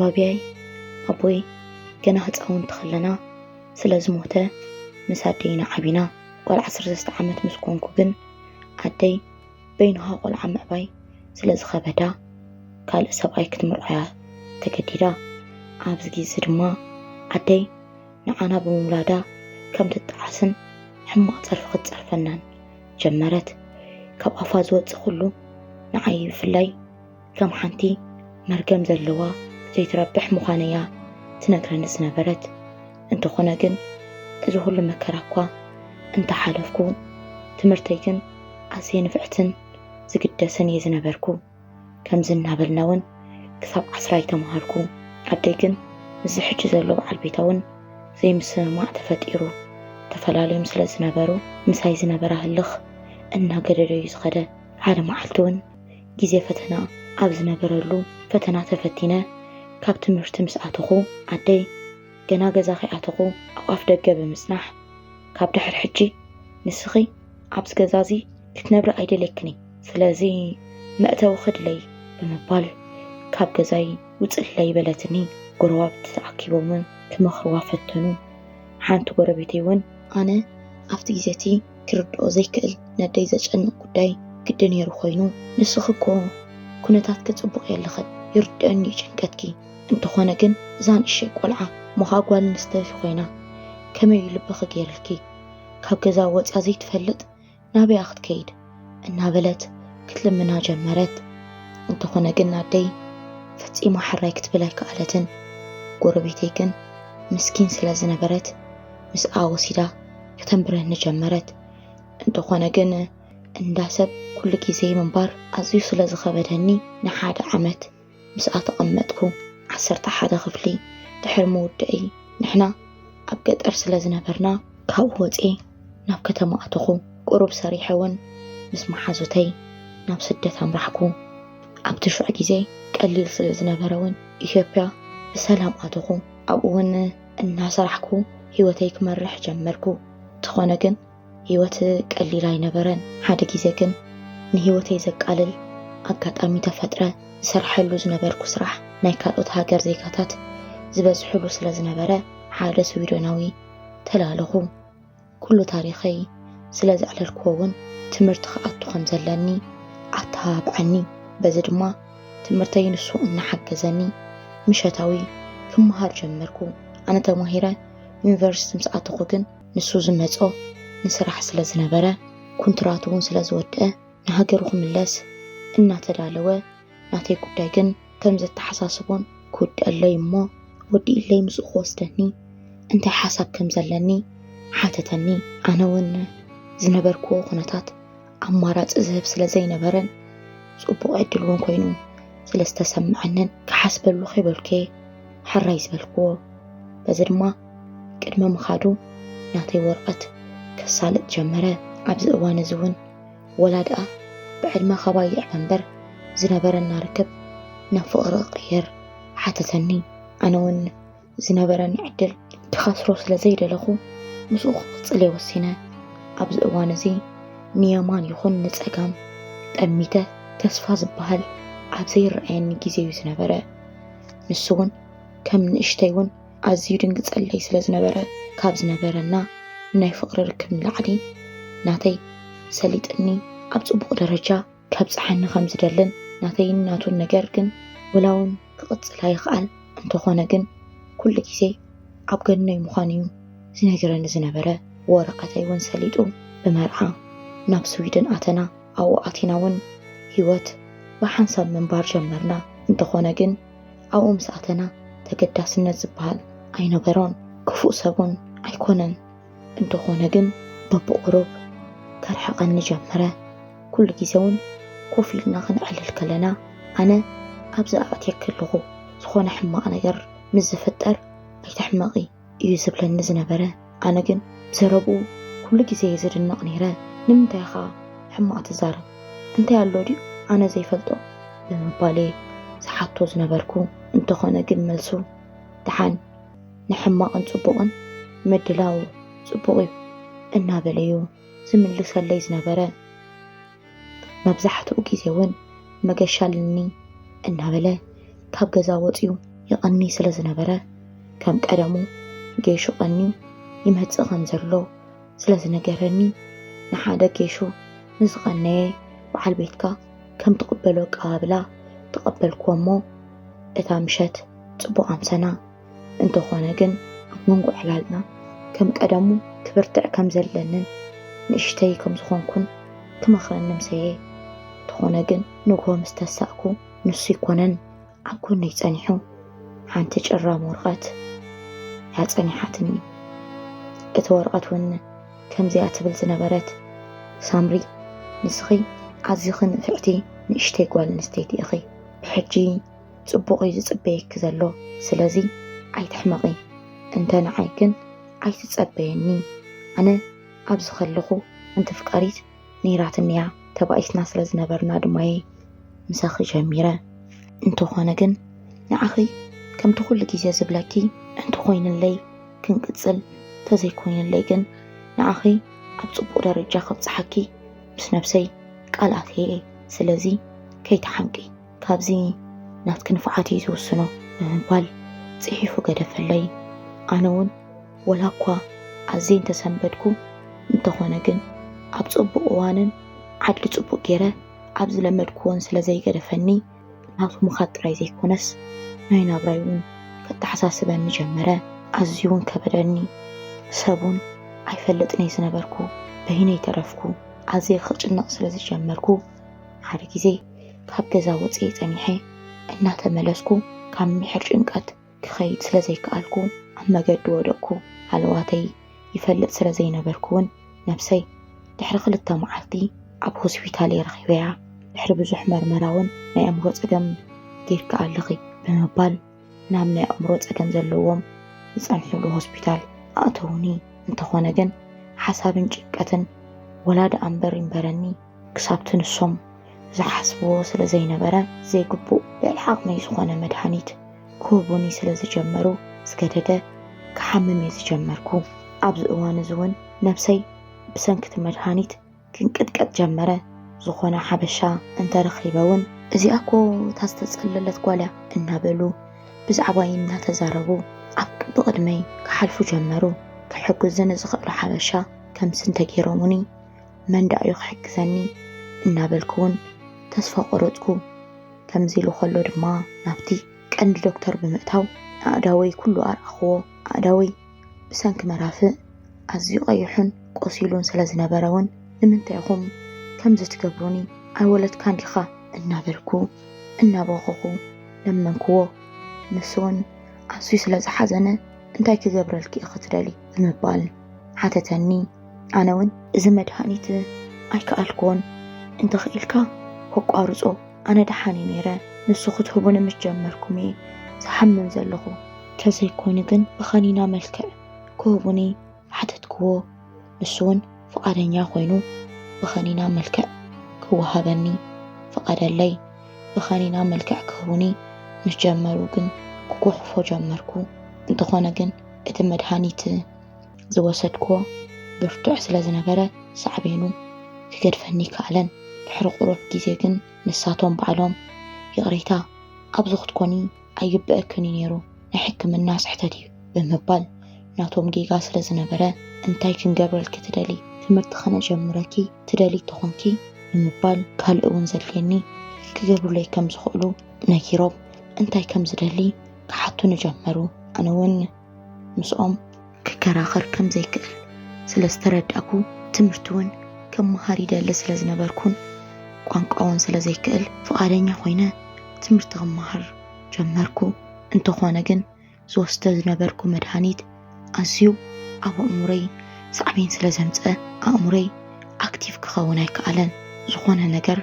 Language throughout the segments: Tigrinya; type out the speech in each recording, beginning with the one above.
ባብያይ ኣቦይ ገና ህፃውንቲ ከለና ስለ ዝሞተ ምስ ኣደይና ዓቢና። ጓል ዓሰርተ ሰለስተ ዓመት ምስ ኮንኩ ግን ኣደይ በይንኻ ቆልዓ ምዕባይ ስለ ዝኸበዳ ካልእ ሰብኣይ ክትምርዖያ ተገዲዳ። ኣብዚ ግዜ ድማ ኣደይ ንዓና ብምውላዳ ከም ትጠዓስን ሕማቕ ጸርፊ ክትጸርፈናን ጀመረት። ካብ ኣፋ ዝወጽእ ኩሉ ንዓይ ብፍላይ ከም ሓንቲ መርገም ዘለዋ ዘይትረብሕ ምዃነያ ትነግረኒ ዝነበረት። እንተኾነ ግን እዚ ኩሉ መከራ እኳ እንተሓለፍኩ ትምህርተይ ግን ኣዝየ ንፍዕትን ዝግደስን እየ ዝነበርኩ። ከምዚ እናበልና እውን ክሳብ ዓስራ ይተምሃርኩ። ኣደይ ግን ምስዚ ሕጂ ዘሎ በዓል ቤታ እውን ዘይምስምማዕ ተፈጢሩ። ተፈላለዮም ስለ ዝነበሩ ምሳይ ዝነበራ ህልኽ እናገደደ እዩ ዝኸደ። ሓደ መዓልቲ እውን ግዜ ፈተና ኣብ ዝነበረሉ ፈተና ተፈቲነ ካብ ትምህርቲ ምስ ኣተኹ ኣደይ ገና ገዛ ከይኣተኹ ኣብ ኣፍ ደገ ብምጽናሕ ካብ ድሕር ሕጂ ንስኺ ኣብዚ ገዛ እዚ ክትነብሪ ኣይደልየክን እየ። ስለዚ መእተዊ ክድለይ ብምባል ካብ ገዛይ ውፅእለይ በለትኒ። ጎረባብቲ ተኣኪቦም እውን ክመኽርዋ ፈተኑ። ሓንቲ ጎረቤተይ እውን ኣነ ኣብቲ ግዜ እቲ ክርድኦ ዘይክእል ነደይ ዘጨንቕ ጉዳይ ግዲ ነይሩ ኮይኑ፣ ንስኺ እኮ ኩነታትኪ ጽቡቕ የለኽን፣ ይርድአኒ እዩ ጭንቀትኪ። እንተኾነ ግን እዛ ንእሸይ ቆልዓ ሞኻ ጓል ኣንስተይቲ ኮይና ከመይ እዩ ልብኺ ገይርልኪ? ካብ ገዛ ወፂኣ ዘይትፈልጥ ናበይ ክትከይድ? እናበለት ክትልምና ጀመረት። እንተኾነ ግን ኣደይ ፈጺማ ሕራይ ክትብል ኣይከኣለትን። ጎረቤተይ ግን ምስኪን ስለ ዝነበረት ምስኣ ወሲዳ ከተንብረኒ ጀመረት። እንተኾነ ግን እንዳ ሰብ ኩሉ ግዜ ምንባር ኣዝዩ ስለ ዝኸበደኒ ንሓደ ዓመት ምስኣ ተቐመጥኩ። ዓሰርተ ሓደ ክፍሊ ድሕሪ ምውደእይ ንሕና ኣብ ገጠር ስለ ዝነበርና ካብኡ ወፅየ ናብ ከተማ ኣተኹ። ቁሩብ ሰሪሐ እውን ምስ መሓዙተይ ናብ ስደት ኣምራሕኩ። ኣብቲ ሽዑ ግዜ ቀሊል ስለ ዝነበረ እውን ኢትዮጵያ ብሰላም ኣተኹ። ኣብኡ እውን እናሰራሕኩ ህይወተይ ክመርሕ ጀመርኩ። እንተኾነ ግን ህይወት ቀሊል ኣይነበረን። ሓደ ግዜ ግን ንህይወተይ ዘቃልል ኣጋጣሚ ተፈጥረ። ዝሰርሐሉ ዝነበርኩ ስራሕ ናይ ካልኦት ሃገር ዜጋታት ዝበዝሕሉ ስለ ዝነበረ ሓደ ስዊዶናዊ ተላለኹ። ኩሉ ታሪኸይ ስለ ዘዕለልክዎ እውን ትምህርቲ ክኣቱ ከም ዘለኒ ኣተባብዐኒ። በዚ ድማ ትምህርተይ ንሱ እናሓገዘኒ ምሸታዊ ክመሃር ጀመርኩ። ኣነ ተማሂረ ዩኒቨርሲቲ ምስ ኣተኹ ግን ንሱ ዝመጾ ንስራሕ ስለ ዝነበረ ኩንትራቱ እውን ስለ ዝወደአ ንሃገሩ ክምለስ እናተዳለወ ናተይ ጉዳይ ግን ከም ዘተሓሳስቦን ክውድአለይ እሞ ወዲእለይ ምስኡ ክወስደኒ እንታይ ሓሳብ ከም ዘለኒ ሓተተኒ። ኣነ እውን ዝነበርክዎ ኩነታት ኣማራጺ ዝህብ ስለ ዘይነበረን ጽቡቕ ዕድል እውን ኮይኑ ስለ ዝተሰምዐንን ክሓስበሉ ከይበልኩ ሕራይ ዝበልክዎ። በዚ ድማ ቅድሚ ምኻዱ ናተይ ወረቐት ከሳልጥ ጀመረ። ኣብዚ እዋን እዚ እውን ወላ ደኣ ብዕድመ ከባይዕ እምበር ዝነበረና ርክብ ናብ ፍቕሪ ክቕየር ሓተተኒ። ኣነ እውን ዝነበረኒ ዕድል ክኸስሮ ስለ ዘይደለኹ ምስኡ ክቕጽል እየ ወሲነ። ኣብዚ እዋን እዚ ንየማን ይኹን ንጸጋም ጠሚተ ተስፋ ዝበሃል ኣብ ዘይረኣየኒ ግዜ እዩ ዝነበረ። ንሱ እውን ከም ንእሽተይ እውን ኣዝዩ ድንግጸለይ ስለ ዝነበረ ካብ ዝነበረና ናይ ፍቕሪ ርክብ ንላዕሊ ናተይ ሰሊጥኒ ኣብ ጽቡቕ ደረጃ ከብጽሓኒ ከም ዝደልን ናተይን ናቱን ነገር ግን ወላ እውን ክቕጽል ኣይኽኣል። እንተኾነ ግን ኩሉ ግዜ ኣብ ገነይ ምዃኑ እዩ ዝነግረኒ ዝነበረ። ወረቐተይ እውን ሰሊጡ ብመርዓ ናብ ስዊድን ኣተና። ኣብኡ ኣቲና እውን ህይወት ብሓንሳብ ምንባር ጀመርና። እንተኾነ ግን ኣብኡ ምስ ኣተና ተገዳስነት ዝበሃል ኣይነበሮን። ክፉእ ሰብ እውን ኣይኮነን። እንተኾነ ግን በብቑሩብ ከርሕቐኒ ጀመረ። ኩሉ ግዜ እውን ኮፍ ኢልና ክንዕልል ከለና ኣነ ኣብዚ ኣእትየኪ ኣለኹ፣ ዝኾነ ሕማቕ ነገር ምስ ዝፍጠር ኣይትሕመቒ እዩ ዝብለኒ ዝነበረ። ኣነ ግን ብዘረብኡ ኩሉ ግዜ እየ ዝድነቕ ነይረ። ንምንታይ ኢኻ ሕማቕ ትዛረብ? እንታይ ኣሎ ድዩ ኣነ ዘይፈልጦ? ብምባል እየ ዝሓቶ ዝነበርኩ። እንተኾነ ግን መልሱ ደሓን ንሕማቕን ጽቡቕን ምድላው ጽቡቕ እዩ እናበለ እዩ ዝምልሰለይ ዝነበረ። መብዛሕትኡ ግዜ እውን መገሻ ኣለኒ እናበለ ካብ ገዛ ወፂኡ ይቐኒ ስለ ዝነበረ፣ ከም ቀደሙ ጌሹ ቀንዩ ይመጽእ ከም ዘሎ ስለ ዝነገረኒ፣ ንሓደ ጌሹ ንዝቐነየ በዓል ቤትካ ከም ትቕበሎ ኣቀባብላ ተቐበልኩዎ እሞ፣ እታ ምሸት ጽቡቕ ኣምሰና። እንተኾነ ግን፣ ኣብ መንጎ ዕላልና ከም ቀደሙ ክብርትዕ ከም ዘለንን ንእሽተይ ከም ዝኾንኩን ክመኽረኒ ምሰየ። እንተኾነ ግን፣ ንግሆ ምስ ተሳእኩ፣ ንሱ ኣይኮነን ኣብ ጎነይ ጸኒሑ፣ ሓንቲ ጭራም ወረቐት እያ ጸኒሓትኒ። እቲ ወረቐት እውን ከምዚኣ ትብል ዝነበረት፣ ሳምሪ፣ ንስኺ ኣዚኺ ንፍዕቲ ንእሽተይ ጓል ኣንስተይቲ ኢኺ። ብሕጂ ጽቡቕ እዩ ዝጽበየኪ ዘሎ፣ ስለዚ ኣይትሕመቒ። እንተ ንዓይ ግን ኣይትጸበየኒ። ኣነ ኣብዚ ከለኹ ሓንቲ ፍቃሪት ነይራትኒ እያ፣ ተባኢስና ስለ ዝነበርና ድማየ ምሳኺ ጀሚረ። እንተኾነ ግን ንዓኺ ከምቲ ኩሉ ግዜ ዝብለኪ እንተኾይንለይ ክንቅጽል፣ እንተዘይኮይንለይ ግን ንዓኺ ኣብ ጽቡቕ ደረጃ ከብጽሓኪ ምስ ነብሰይ ቃል ኣትየ እየ። ስለዚ ከይትሓምቂ፣ ካብዚ ናትኪ ንፍዓት እዩ ዝውስኖ ብምባል ጽሒፉ ገደፈለይ። ኣነ እውን ወላ እኳ ኣዝየ እንተሰንበድኩ፣ እንተኾነ ግን ኣብ ጽቡቕ እዋንን ዓድሊ ጽቡቕ ገይረ ኣብ ዝለመድኩዎን ስለ ዘይገደፈኒ፣ ናቱ ምኻድ ጥራይ ዘይኮነስ ናይ ናብራይ እውን ከተሓሳስበኒ ጀመረ። ኣዝዩ እውን ከበደኒ። ሰብ እውን ኣይፈልጥን እየ ዝነበርኩ፣ በይነይ ተረፍኩ። ኣዝየ ክጭነቕ ስለ ዝጀመርኩ፣ ሓደ ግዜ ካብ ገዛ ወፅየ ጸኒሐ እናተመለስኩ፣ ካብ ምሕር ጭንቀት ክኸይድ ስለ ዘይከኣልኩ፣ ኣብ መገዲ ወደቅኩ። ሃለዋተይ ይፈልጥ ስለ ዘይነበርኩ እውን፣ ነብሰይ ድሕሪ ክልተ መዓልቲ ኣብ ሆስፒታል እየ ረኺበያ። ድሕሪ ብዙሕ መርመራ እውን ናይ ኣእምሮ ጸገም ጌርኪ ኣለኺ ብምባል ናብ ናይ ኣእምሮ ጸገም ዘለዎም ዝጸንሕሉ ሆስፒታል ኣእተውኒ። እንተኾነ ግን ሓሳብን ጭንቀትን ወላ ደኣ እምበር ይንበረኒ፣ ክሳብቲ ንሶም ዝሓስብዎ ስለ ዘይነበረ፣ ዘይግቡእ ልዕሊ ዓቕመይ ዝኾነ መድሃኒት ክህቡኒ ስለ ዝጀመሩ፣ ዝገደደ ክሓምም እየ ዝጀመርኩ። ኣብዚ እዋን እዚ እውን ነብሰይ ብሰንኪ እቲ መድሃኒት ክንቅጥቀጥ ጀመረ። ዝኾነ ሓበሻ እንተረኺበ እውን፣ "እዚኣ እኮ እታ ዝተጸለለት ጓል እያ" እናበሉ ብዛዕባይ እናተዛረቡ ኣብ ብቕድመይ ክሓልፉ ጀመሩ። ክሕግዙኒ ዝኽእሉ ሓበሻ ከምሲ እንተገይሮምኒ፣ መን ደኣ እዩ ክሕግዘኒ እናበልኩ እውን ተስፋ ቆረጽኩ። ከምዚ ኢሉ ከሎ ድማ ናብቲ ቀንዲ ዶክተር ብምእታው ኣእዳወይ ኩሉ ኣርኣኽዎ። ኣእዳወይ ብሰንኪ መራፍእ ኣዝዩ ቀይሑን ቆሲሉን ስለ ዝነበረ እውን፣ "ንምንታይ ኢኹም ከምዚ ትገብሩኒ? ኣይወለድካን ዲኻ?" እናበልኩ እናበኸኹ ለመንክዎ። ንሱ እውን ኣዝዩ ስለ ዝሓዘነ፣ "እንታይ ክገብረልኪ ኢኺ ትደሊ?" ብምባል ሓተተኒ። ኣነ እውን፣ "እዚ መድሃኒት ኣይከኣልክዎን፣ እንተኽኢልካ ከቋርጾ፣ ኣነ ደሓን እየ ነይረ፣ ንሱ ክትህቡኒ ምስ ጀመርኩም እየ ዝሓምም ዘለኹ። ተዘይኮይኑ ግን ብኸኒና መልክዕ ክህቡኒ ሓተትክዎ። ንሱ እውን ፍቓደኛ ኮይኑ ብኸኒና መልክዕ ክወሃበኒ ፈቐደለይ። ብኸኒና መልክዕ ክህቡኒ ምስ ጀመሩ ግን ክጉሕፎ ጀመርኩ። እንተኾነ ግን እቲ መድሃኒት ዝወሰድክዎ ብርቱዕ ስለ ዝነበረ ሳዕቤኑ ክገድፈኒ ከኣለን። ድሕሪ ቁሩብ ግዜ ግን ንሳቶም ባዕሎም፣ "ይቕሬታ፣ ኣብዚ ክትኮኒ ኣይግበኣክን እዩ ነይሩ፣ ናይ ሕክምና ስሕተት እዩ" ብምባል ናቶም ጌጋ ስለ ዝነበረ፣ "እንታይ ክንገብረልኪ ትደሊ? ትምህርቲ ከነጀምረኪ ትደሊ ተኾንኪ?" ብምባል ካልእ እውን ዘድልየኒ ክገብሩለይ ከም ዝኽእሉ ነጊሮም፣ እንታይ ከም ዝደሊ ክሓቱኒ ጀመሩ። ኣነ እውን ምስኦም ክከራኸር ከም ዘይክእል ስለ ዝተረዳእኩ፣ ትምህርቲ እውን ክመሃር ይደሊ ስለ ዝነበርኩን ቋንቋ እውን ስለ ዘይክእል፣ ፍቓደኛ ኮይነ ትምህርቲ ክመሃር ጀመርኩ። እንተኾነ ግን ዝወስዶ ዝነበርኩ መድሃኒት ኣዝዩ ኣብ ኣእምሮይ ሳዕቤን ስለ ዘምጸ፣ ኣእምሮይ ኣክቲቭ ክኸውን ኣይከኣለን። ዝኾነ ነገር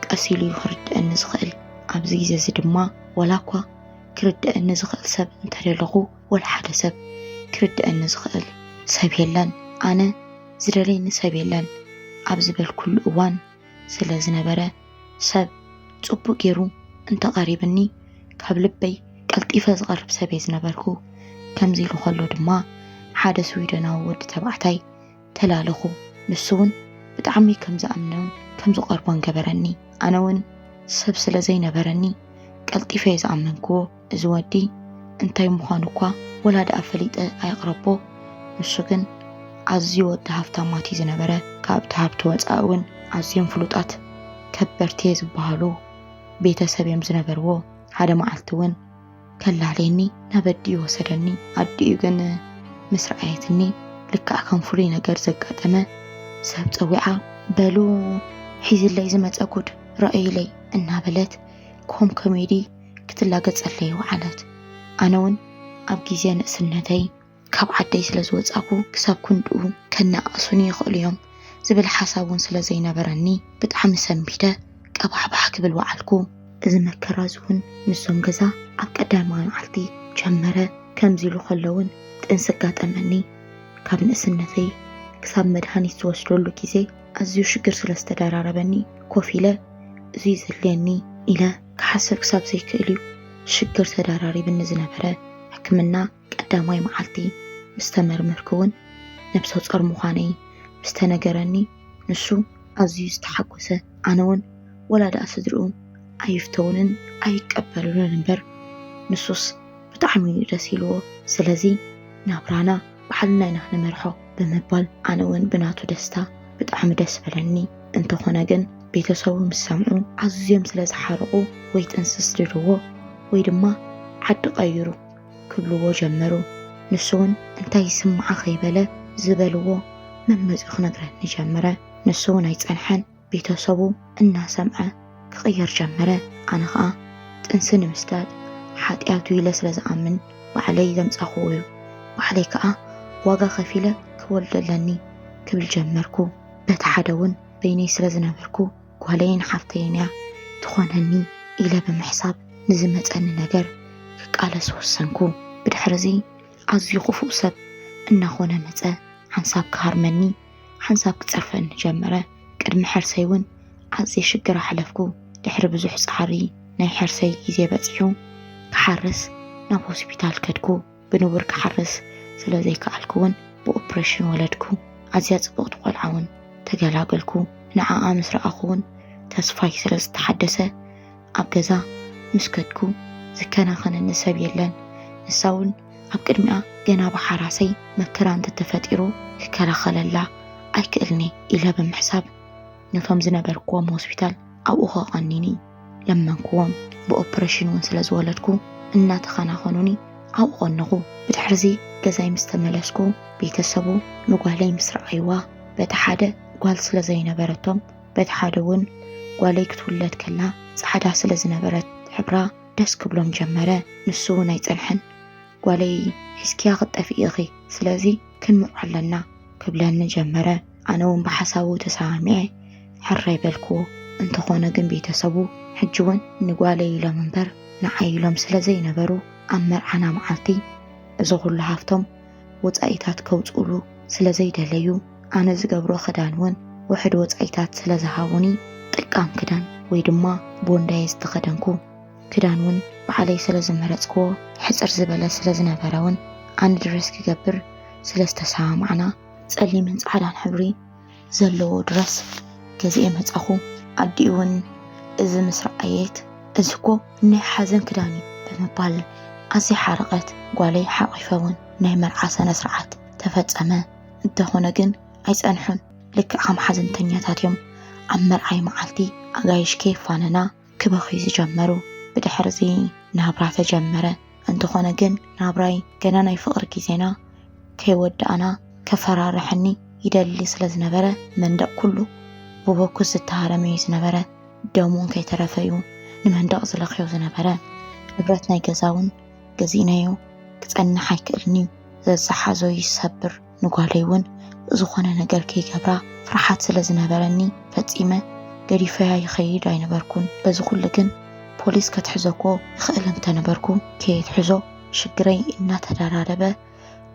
ቀስ ኢሉ እዩ ክርድአኒ ዝኽእል። ኣብዚ ግዜ እዚ ድማ ዋላ እኳ ክርድአኒ ዝኽእል ሰብ እንተደለኹ፣ ወላ ሓደ ሰብ ክርድአኒ ዝኽእል ሰብ የለን። ኣነ ዝደልየኒ ሰብ የለን ኣብ ዝበልኩሉ እዋን ስለ ዝነበረ፣ ሰብ ጽቡቕ ገይሩ እንተቐሪብኒ፣ ካብ ልበይ ቀልጢፈ ዝቐርብ ሰብ እየ ዝነበርኩ። ከምዚ ኢሉ ከሎ ድማ ሓደ ስዊደናዊ ወዲ ተባዕታይ ተላለኹ። ንሱ እውን ብጣዕሚ ከም ዝኣምኖን ከም ዝቐርቦን ገበረኒ። ኣነ እውን ሰብ ስለ ዘይነበረኒ ቀልጢፈ እየ ዝኣመንክዎ። እዚ ወዲ እንታይ ምዃኑ እኳ ወላ ደኣ ፈሊጠ ኣይቕረቦ። ንሱ ግን ኣዝዩ ወዲ ሃብታማት እዩ ዝነበረ። ካብቲ ሃብቲ ወፃኢ እውን ኣዝዮም ፍሉጣት ከበርቴ ዝበሃሉ ቤተሰብ እዮም ዝነበርዎ። ሓደ መዓልቲ እውን ከላልየኒ ናብ ኣዲኡ ወሰደኒ። ኣዲኡ ግን ምስ ረኣየትኒ ልክዕ ከም ፍሉይ ነገር ዘጋጠመ ሰብ ፀዊዓ፣ በሉ ሒዝለይ ዝመፀ ጉድ ረኣዩለይ እናበለት ኮም ኮሜዲ ክትላገፀለይ ወዓለት። ኣነ እውን ኣብ ግዜ ንእስነተይ ካብ ዓደይ ስለ ዝወፃእኩ ክሳብ ክንድኡ ከነኣእሱኒ ይኽእሉ እዮም ዝብል ሓሳብ እውን ስለ ዘይነበረኒ ብጣዕሚ ሰንቢደ ቀባሕባሕ ክብል ወዓልኩ። እዚ መከራ እዚ እውን ምስዞም ገዛ ኣብ ቀዳማይ መዓልቲ ጀመረ። ከምዚ ኢሉ ከሎ እውን ጥንሲ ኣጋጠመኒ። ካብ ንእስነተይ ክሳብ መድሃኒት ዝወስደሉ ግዜ ኣዝዩ ሽግር ስለ ዝተደራረበኒ ኮፍ ኢለ እዙይ ዘድልየኒ ኢለ ክሓስብ ክሳብ ዘይክእል እዩ ሽግር ተደራሪብኒ ዝነበረ። ሕክምና ቀዳማይ መዓልቲ ምስ ተመርመርኩ እውን ነብሰ ጾር ምዃነይ ምስ ተነገረኒ ንሱ ኣዝዩ ዝተሓጎሰ፣ ኣነ እውን ወላ ደኣ ስድርኡ ኣይፍተውንን ኣይቀበሉንን እምበር ንሱስ ብጣዕሚ እዩ ደስ ኢልዎ። ስለዚ ናብራና ባዕልና ኢና ክንመርሖ ብምባል ኣነ እውን ብናቱ ደስታ ብጣዕሚ ደስ በለኒ። እንተኾነ ግን ቤተሰቡ ምስ ሰምዑ ኣዝዮም ስለ ዝሓረቑ ወይ ጥንሲ ስደድዎ ወይ ድማ ዓዲ ቀይሩ ክብልዎ ጀመሩ። ንሱ እውን እንታይ ይስምዓ ከይበለ ዝበልዎ መመፂኡ ክነግረኒ ጀመረ። ንሱ እውን ኣይፀንሐን። ቤተሰቡ እናሰምዐ ክቕየር ጀመረ። ኣነ ኸዓ ጥንሲ ንምስዳድ ሓጢኣቱ ኢለ ስለ ዝኣምን ባዕለይ ዘምጻኽዎ እዩ። ባዕለይ ከኣ ዋጋ ከፊለ ክወልድ ኣለኒ ክብል ጀመርኩ። በቲ ሓደ እውን በይነይ ስለ ዝነበርኩ ጓለይን ሓፍተይን እያ ትኾነኒ ኢለ ብምሕሳብ ንዝመጸኒ ነገር ክቃለስ ወሰንኩ። ብድሕርዚ ኣዝዩ ክፉእ ሰብ እናኾነ መጸ። ሓንሳብ ክሃርመኒ፣ ሓንሳብ ክጸርፈኒ ጀመረ። ቅድሚ ሕርሰይ እውን ኣዝየ ሽግር ኣሕለፍኩ። ድሕሪ ብዙሕ ጻዕሪ ናይ ሕርሰይ ግዜ በጺሑ ክሓርስ ናብ ሆስፒታል ከድኩ። ብንቡር ክሓርስ ስለ ዘይከኣልኩ እውን ብኦፕሬሽን ወለድኩ። ኣዝያ ጽብቕቲ ቆልዓ እውን ተገላገልኩ። ንዓኣ ምስ ረኣኹ እውን ተስፋይ ስለ ዝተሓደሰ ኣብ ገዛ ምስ ከድኩ ዝከናኸነኒ ሰብ የለን። ንሳ እውን ኣብ ቅድሚኣ ገና ብሓራሰይ መከራ እንተተፈጢሩ ክከላኸለላ ኣይክእልኒ ኢለ ብምሕሳብ ነቶም ዝነበርኩዎም ሆስፒታል ኣብኡ ከቐኒኒ ለመንኩዎም። ብኦፕሬሽን እውን ስለ ዝወለድኩ እናተኸናኸኑኒ ኣብኡ ቀነኹ። ብድሕርዚ ገዛይ ምስ ተመለስኩ ቤተሰቡ ንጓለይ ምስ ረኣይዋ በቲ ሓደ ጓል ስለ ዘይነበረቶም በቲ ሓደ እውን ጓለይ ክትውለድ ከላ ጻዕዳ ስለ ዝነበረት ሕብራ ደስ ክብሎም ጀመረ። ንሱ እውን ኣይጸንሐን። ጓለይ ሒዝክያ ክትጠፍኢ ኢኺ፣ ስለዚ ክንምርዖ ኣለና ክብለኒ ጀመረ። ኣነ እውን ብሓሳቡ ተሰማሚዐ ሕራይ በልክዎ። እንተኾነ ግን ቤተሰቡ ሕጂ እውን ንጓለይ ኢሎም እምበር ንዓይ ኢሎም ስለ ዘይነበሩ ኣብ መርዓና መዓልቲ እዚ ኩሉ ሃፍቶም ወጻኢታት ከውጽኡሉ ስለ ዘይደለዩ ኣነ ዝገብሮ ክዳን እውን ውሕድ ወጻኢታት ስለ ዝሃቡኒ ጥቃም ክዳን ወይ ድማ ቦንዳየ ዝተኸደንኩ። ክዳን እውን ባዕለይ ስለ ዝመረጽክዎ ሕጽር ዝበለ ስለ ዝነበረ እውን ኣነ ድረስ ክገብር ስለ ዝተሰማማዕና ጸሊምን ጻዕዳን ሕብሪ ዘለዎ ድረስ ገዚኤ መጻኹ። ኣዲኡ እውን እዚ ምስ ረኣየት እዚ እኮ ናይ ሓዘን ክዳን እዩ ብምባል ኣዝያ ሓረቐት። ጓለይ ሓቒፈ እውን ናይ መርዓ ሰነ ስርዓት ተፈጸመ። እንተኾነ ግን ኣይጸንሑን። ልክዕ ከም ሓዘንተኛታት እዮም ኣብ መርዓይ መዓልቲ ኣጋይሽ ከየፋነና ክበኽዩ ዝጀመሩ። ብድሕርዚ ናብራ ተጀመረ። እንተኾነ ግን ናብራይ ገና ናይ ፍቕሪ ግዜና ከይወዳእና ከፈራርሐኒ ይደሊ ስለ ዝነበረ መንደቕ ኩሉ ብበኩስ ዝተሃረመ እዩ ዝነበረ። ደሙ ከይተረፈ እዩ ንመንደቕ ዝለኽዮ ዝነበረ። ንብረት ናይ ገዛ እውን ገዚእናዮ ክጸንሕ ኣይክእልን እዩ። ዘዝሓዞ ይሰብር። ንጓለይ እውን ዝኾነ ነገር ከይገብራ ፍርሓት ስለ ዝነበረኒ ፈጺመ ገዲፈያ ይኸይድ ኣይነበርኩን። በዚ ኩሉ ግን ፖሊስ ከትሕዞ እኮ ይኽእል እንተነበርኩ ከየትሕዞ ሽግረይ እናተደራረበ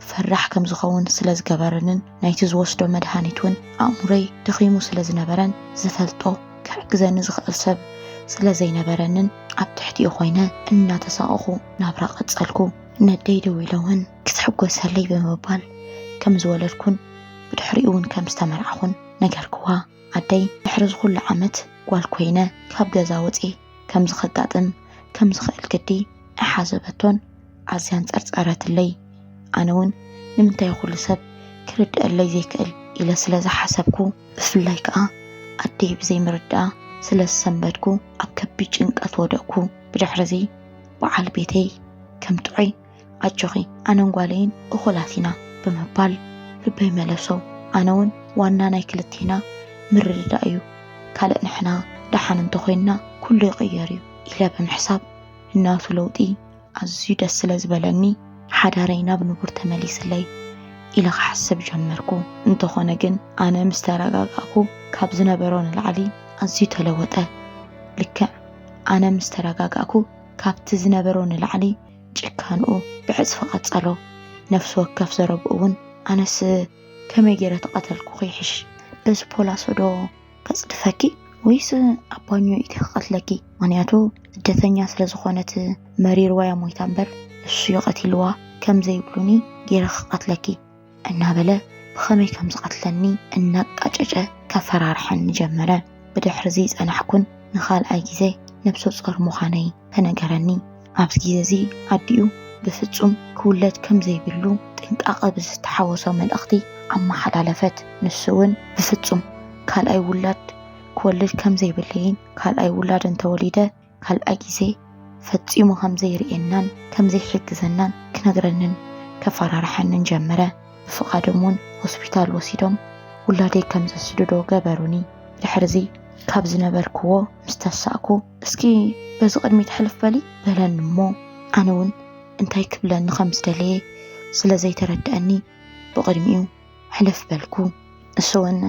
ፈራሕ ከም ዝኸውን ስለ ዝገበረንን ናይቲ ዝወስዶ መድሃኒት እውን ኣእምሮይ ደኺሙ ስለ ዝነበረን ዝፈልጦ ክሕግዘኒ ዝኽእል ሰብ ስለ ዘይነበረንን ኣብ ትሕቲኡ ኮይነ እናተሳቐኹ ናብራ ቀጸልኩ። ነደይ ደዊለ እውን ክትሕጎሰለይ ብምባል ከም ዝወለድኩን ብድሕሪኡ እውን ከም ዝተመርዓኹን ነገርክዋ። ኣደይ ድሕሪ ዝኹሉ ዓመት ጓል ኮይነ ካብ ገዛ ወፅየ ከምዚ ከጋጥም ከም ዝኽእል ግዲ ኣይሓሰበቶን ኣዝያ ኣንጸርጸረትለይ። ኣነ እውን ንምንታይ ኩሉ ሰብ ክርድኣለይ ዘይክእል ኢለ ስለ ዝሓሰብኩ፣ ብፍላይ ከኣ ኣደይ ብዘይምርዳኣ ስለ ዝሰንበድኩ ኣብ ከቢድ ጭንቀት ወደቕኩ። ብድሕርዚ በዓል ቤተይ ከም ጥዑይ ኣጆኺ ኣነን ጓለይን እኹላት ኢና ብምባል ልበይ መለሶ። ኣነ እውን ዋና ናይ ክልቴና ምርድዳእ እዩ፣ ካልእ ንሕና ደሓን እንተኾይንና ኩሉ ይቕየር እዩ ኢለ ብምሕሳብ ንናቱ ለውጢ ኣዝዩ ደስ ስለ ዝበለኒ ሓዳረይ ናብ ንቡር ተመሊስለይ ኢለ ክሓስብ ጀመርኩ። እንተኾነ ግን ኣነ ምስ ተረጋጋእኩ ካብ ዝነበሮ ንላዕሊ ኣዝዩ ተለወጠ። ልክዕ ኣነ ምስ ተረጋጋእኩ ካብቲ ዝነበሮ ንላዕሊ ጭካንኡ ብዕጽፊ ቀጸሎ። ነፍሲ ወከፍ ዘረብኡ እውን ኣነስ ከመይ ገይረ ተቐተልኩኺ ይሕሽ። በዚ ፖላሶ ዶ ከጽድፈኪ ወይስ ኣብ ባኞ ኢቲ ክቐትለኪ? ምኽንያቱ ስደተኛ ስለ ዝኾነት መሪርዋ እያ ሞይታ እምበር ንሱ እዩ ቀቲልዋ ከም ዘይብሉኒ ገይረ ክቐትለኪ እናበለ ብኸመይ ከም ዝቐትለኒ እናቃጨጨ ከፈራርሐኒ ጀመረ። ብድሕሪ እዚ ጸናሕኩን ንኻልኣይ ግዜ ነብሰ ጾር ምዃነይ ተነገረኒ። ኣብዚ ግዜ እዚ ኣዲኡ ብፍጹም ክውለድ ከም ዘይብሉ ጥንቃቐ ብዝተሓወሶ መልእኽቲ ኣመሓላለፈት። ንሱ እውን ብፍጹም ካልኣይ ውላድ ክወልድ ከም ዘይብለይን ካልኣይ ውላድ እንተወሊደ ካልኣይ ግዜ ፈጺሙ ከም ዘይርእየናን ከም ዘይሕግዘናን ክነግረንን ከፈራርሐንን ጀመረ። ብፍቓዶም እውን ሆስፒታል ወሲዶም ውላደይ ከም ዘስድዶ ገበሩኒ። ብድሕሪ እዚ ካብ ዝነበርክዎ ምስ ተሳእኩ፣ "እስኪ በዚ ቅድሚት ሕልፍ በሊ" በለኒ እሞ፣ ኣነ እውን እንታይ ክብለኒ ከም ዝደለየ ስለ ዘይተረድኣኒ ብቕድሚኡ ሕልፍ በልኩ። እሱ እውን፣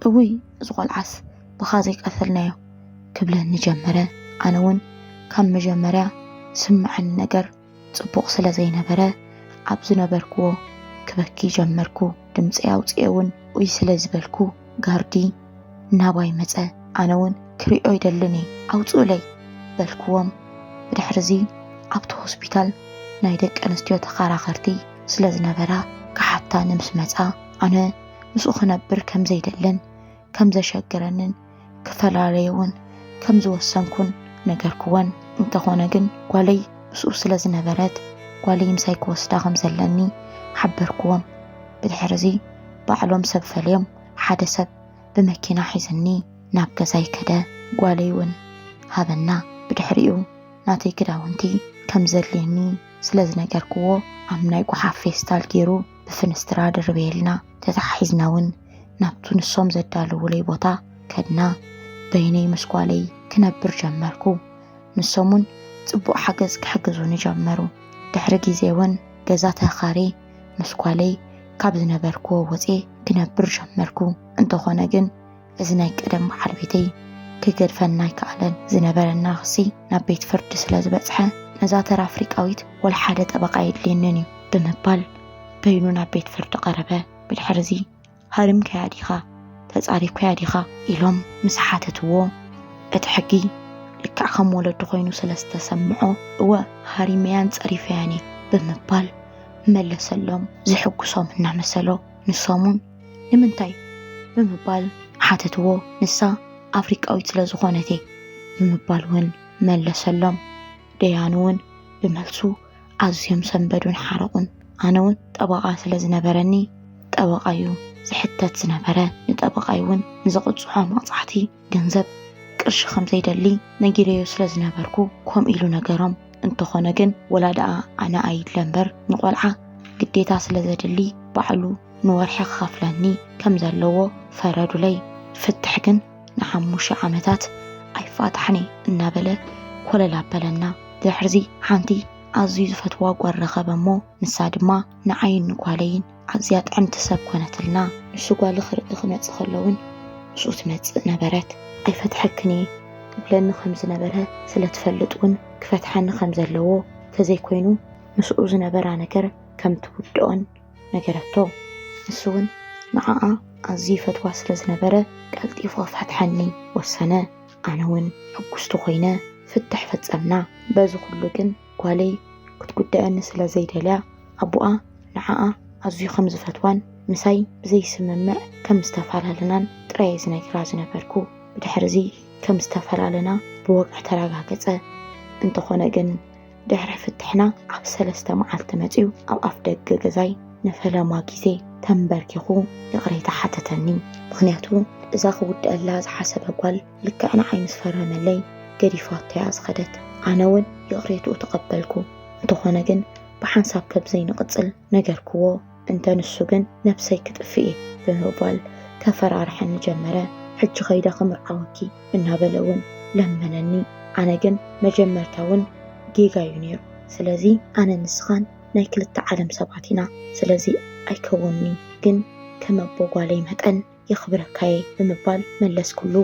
"እውይ፣ እዚ ቆልዓስ ብኻ ዘይቀተልናዮ" ክብለኒ ጀመረ። ኣነ እውን ካብ መጀመርያ ዝስምዓኒ ነገር ጽቡቕ ስለ ዘይነበረ፣ ኣብ ዝነበርክዎ ክበኪ ጀመርኩ። ድምጸይ ኣውጽኤ እውን ኡይ ስለ ዝበልኩ፣ ጋርዲ ናባይ መጸ። ኣነ እውን "ክሪኦ ይደልን እየ፣ ኣውጽኡለይ" በልክዎም። ብድሕርዚ ኣብቲ ሆስፒታል ናይ ደቂ ኣንስትዮ ተኸራኸርቲ ስለ ዝነበራ ክሓታኒ ምስ መጻ፣ ኣነ ምስኡ ክነብር ከም ዘይደልን ከም ዘሸግረንን ክፈላለየ እውን ከም ዝወሰንኩን ነገርክወን። እንተኾነ ግን ጓለይ ምስኡ ስለ ዝነበረት ጓለይ ምሳይ ክወስዳ ከም ዘለኒ ሓበርክዎም። ብድሕርዚ ባዕሎም ሰብ ፈልዮም ሓደ ሰብ ብመኪና ሒዝኒ ናብ ገዛይ ከደ። ጓለይ እውን ሃበና። ብድሕሪኡ ናተይ ክዳውንቲ ከም ዘድልየኒ ስለ ዝነገርክዎ ኣብ ናይ ጓሓፍ ፌስታል ገይሩ ብፍንስትራ ደርበየልና። ተተሓሒዝና እውን ናብቱ ንሶም ዘዳለውለይ ቦታ ከድና። በይነይ ምስ ጓለይ ክነብር ጀመርኩ። ንሶም እውን ጽቡቕ ሓገዝ ክሕግዙኒ ጀመሩ። ድሕሪ ግዜ እውን ገዛ ተኻርየ ምስ ጓለይ ካብ ዝነበርክዎ ወፅየ ክነብር ጀመርኩ። እንተኾነ ግን እዚ ናይ ቀደም በዓል ቤተይ ክገድፈና ኣይከኣለን። ዝነበረና ክሲ ናብ ቤት ፍርዲ ስለ ዝበጽሐ፣ "ነዛ ተራ ኣፍሪቃዊት ወላ ሓደ ጠበቓ የድልየንን እዩ" ብምባል በይኑ ናብ ቤት ፍርዲ ቀረበ። ብድሕርዚ "ሃሪምካያ ዲኻ? ተጻሪፍካያ ዲኻ?" ኢሎም ምስ ሓተትዎ፣ እቲ ሕጊ ልክዕ ከም ወለዱ ኮይኑ ስለ ዝተሰምዖ፣ "እወ፣ ሃሪመያን ጸሪፈያን እየ" ብምባል መለሰሎም። ዝሕጉሶም እናመሰሎ፣ ንሶም እውን "ንምንታይ?" ብምባል ሓተትዎ። "ንሳ ኣፍሪቃዊት ስለ ዝኾነት እየ" ብምባል እውን መለሰሎም። ደያኑ እውን ብመልሱ ኣዝዮም ሰንበዱን ሓረቑን። ኣነ እውን ጠበቓ ስለ ዝነበረኒ፣ ጠበቓ እዩ ዝሕተት ዝነበረ። ንጠበቓይ እውን ንዝቕጽዖ መቕጻዕቲ ገንዘብ ቅርሺ ከም ዘይደሊ ነጊረዮ ስለ ዝነበርኩ፣ ከምኡ ኢሉ ነገሮም። እንተኾነ ግን፣ ወላ ደኣ ኣነ ኣይድለ እምበር፣ ንቖልዓ ግዴታ ስለ ዘድሊ፣ ባዕሉ ንወርሒ ክኸፍለኒ ከም ዘለዎ ፈረዱለይ። ፍትሕ ግን ንሓሙሽተ ዓመታት ኣይፋታሕን እየ እናበለ ኮለል ኣበለና። ድሕርዚ ሓንቲ ኣዝዩ ዝፈትዋ ጓል ረኸበ እሞ፣ ንሳ ድማ ንዓይን ንጓለይን ኣዝያ ጥዕምቲ ሰብ ኮነትልና። ንሱ ጓል ክርኢ ክመጽእ ከሎ እውን ምስኡ ትመጽእ ነበረት። "ኣይፈትሐክን እየ" ክብለኒ ከም ዝነበረ ስለ ትፈልጥ እውን፣ ክፈትሐኒ ከም ዘለዎ፣ ተዘይኮይኑ ምስኡ ዝነበራ ነገር ከም ትውድኦን ነገረቶ። ንሱ እውን ንዓኣ ኣዝዩ ይፈትዋ ስለ ዝነበረ፣ ቀልጢፉ ክፈትሐኒ ወሰነ። ኣነ እውን ሕጉስቲ ኮይነ ፍትሕ ፈጸምና። በዚ ኩሉ ግን ጓለይ ክትጉድኣኒ ስለ ዘይደልያ፣ ኣቦኣ ንዓኣ ኣዝዩ ከም ዝፈትዋን ምሳይ ብዘይስምምዕ ከም ዝተፈላለናን ጥራይ እየ ዝነግራ ዝነበርኩ። ብድሕርዚ ከም ዝተፈላለና ብወግዒ ተረጋገጸ። እንተኾነ ግን፣ ድሕሪ ፍትሕና ኣብ ሰለስተ መዓልቲ መጺኡ ኣብ ኣፍ ደገ ገዛይ ንፈለማ ግዜ ተንበርኪኹ ይቕሬታ ሓተተኒ። ምኽንያቱ እዛ ክውድኣላ ዝሓሰበ ጓል ልክዕ ንዓይ ምስ ፈረመለይ ገዲፋቶ እያ ዝኸደት። ኣነ እውን ይቕሬትኡ ተቐበልኩ። እንተኾነ ግን ብሓንሳብ ከም ዘይንቕጽል ነገርክዎ። እንተ ንሱ ግን ነብሰይ ክጥፍእ እየ ብምባል ከፈራርሐኒ ጀመረ። ሕጂ ኸይደ ክምርዓወኪ እናበለ እውን ለመነኒ። ኣነ ግን መጀመርታ እውን ጌጋ እዩ ነይሩ። ስለዚ ኣነ ንስኻን ናይ ክልተ ዓለም ሰባት ኢና። ስለዚ ኣይከውንኒ ግን ከም ኣቦ ጓለይ መጠን የኽብረካየ ብምባል መለስኩሉ።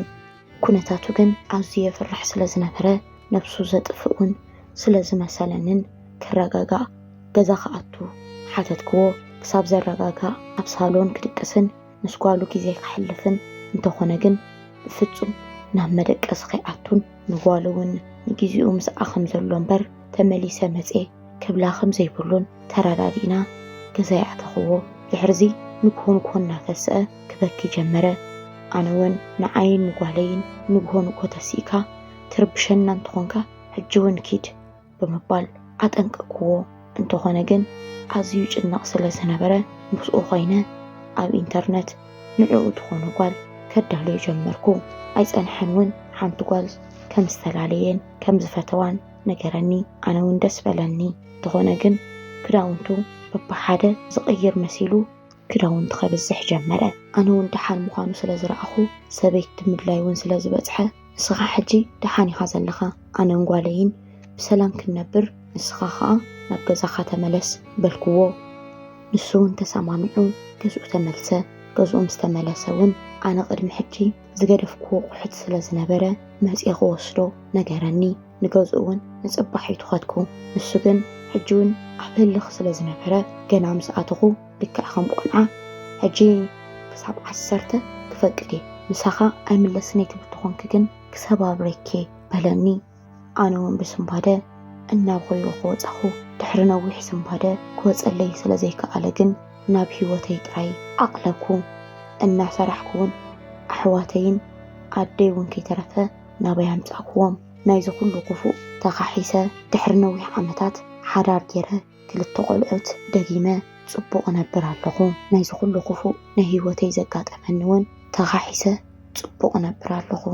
ኩነታቱ ግን ኣዝዩ የፍርሕ ስለ ዝነበረ ነብሱ ዘጥፍእውን ስለ ዝመሰለንን ክረጋጋእ ገዛ ክኣቱ ሓተትክዎ። ክሳብ ዘረጋጋእ ኣብ ሳሎን ክድቅስን ምስ ጓሉ ግዜ ከሕልፍን እንተኾነ ግን ብፍጹም ናብ መደቀሲ ከይኣቱን ንጓሉ እውን ንግዜኡ ምስኣ ከም ዘሎ እምበር ተመሊሰ መጽየ ክብላ ከም ዘይብሉን ተረዳዲእና ገዛ ይኣተኽዎ። ድሕርዚ ንግሆ ንግሆ እናተስአ ክበኪ ጀመረ። ኣነ እውን ንዓይን ንጓለይን ንግሆ ንግሆ ተሲእካ ትርብሸና እንተኾንካ ሕጂ እውን ኪድ ብምባል ኣጠንቀቅክዎ። እንተኾነ ግን ኣዝዩ ጭነቕ ስለ ዝነበረ ምስኡ ኮይነ ኣብ ኢንተርነት ንዕኡ ዝኾነ ጓል ከዳልዮ ጀመርኩ። ኣይጸንሐን እውን ሓንቲ ጓል ከም ዝተፈላለየን ከም ዝፈተዋን ነገረኒ። ኣነ እውን ደስ በለኒ። እንተኾነ ግን ክዳውንቱ በብሓደ ዝቕይር መሲሉ ክዳውንቲ ከብዝሕ ጀመረ። ኣነ እውን ደሓን ምዃኑ ስለ ዝረኣኹ ሰበይቲ ምድላይ እውን ስለ ዝበጽሐ ንስኻ ሕጂ ደሓን ኢኻ ዘለኻ፣ ኣነን ጓለይን ብሰላም ክንነብር፣ ንስኻ ኸኣ ናብ ገዛኻ ተመለስ በልክዎ። ንሱ እውን ተሰማሚዑ ገዝኡ ተመልሰ። ገዝኡ ምስ ተመለሰ እውን ኣነ ቅድሚ ሕጂ ዝገደፍክዎ ኣቑሑት ስለ ዝነበረ መጺኤ ክወስዶ ነገረኒ። ንገዝኡ እውን ንጽባሕ እዩ ትኸድኩ። ንሱ ግን ሕጂ እውን ኣብ ህልኽ ስለ ዝነበረ ገና ምስ ኣተኹ ልክዕ ከም ቆልዓ ሕጂ ክሳብ ዓሰርተ ክፈቅድ እየ፣ ምሳኻ ኣይምለስን እየ ትብል ተኾንኪ ግን ክሰባብረኪ እየ በለኒ። ኣነ እውን ብስንባደ እናብኸይዎ ክወጻኹ ድሕሪ ነዊሕ ስንባደ ክወጸለይ ስለ ዘይከኣለ ግን ናብ ህይወተይ ጥራይ ኣቕለብኩ። እናሰራሕኩ እውን ኣሕዋተይን ኣደይ እውን ከይተረፈ ናበይ ኣምጻእክዎም። ናይዚ ኩሉ ክፉእ ተኻሒሰ ድሕሪ ነዊሕ ዓመታት ሓዳር ገይረ ክልተ ቆልዑት ደጊመ ጽቡቕ እነብር ኣለኹ። ናይዚ ኩሉ ክፉእ ናይ ህይወተይ ዘጋጠመኒ እውን ተኻሒሰ ጽቡቕ እነብር ኣለኹ።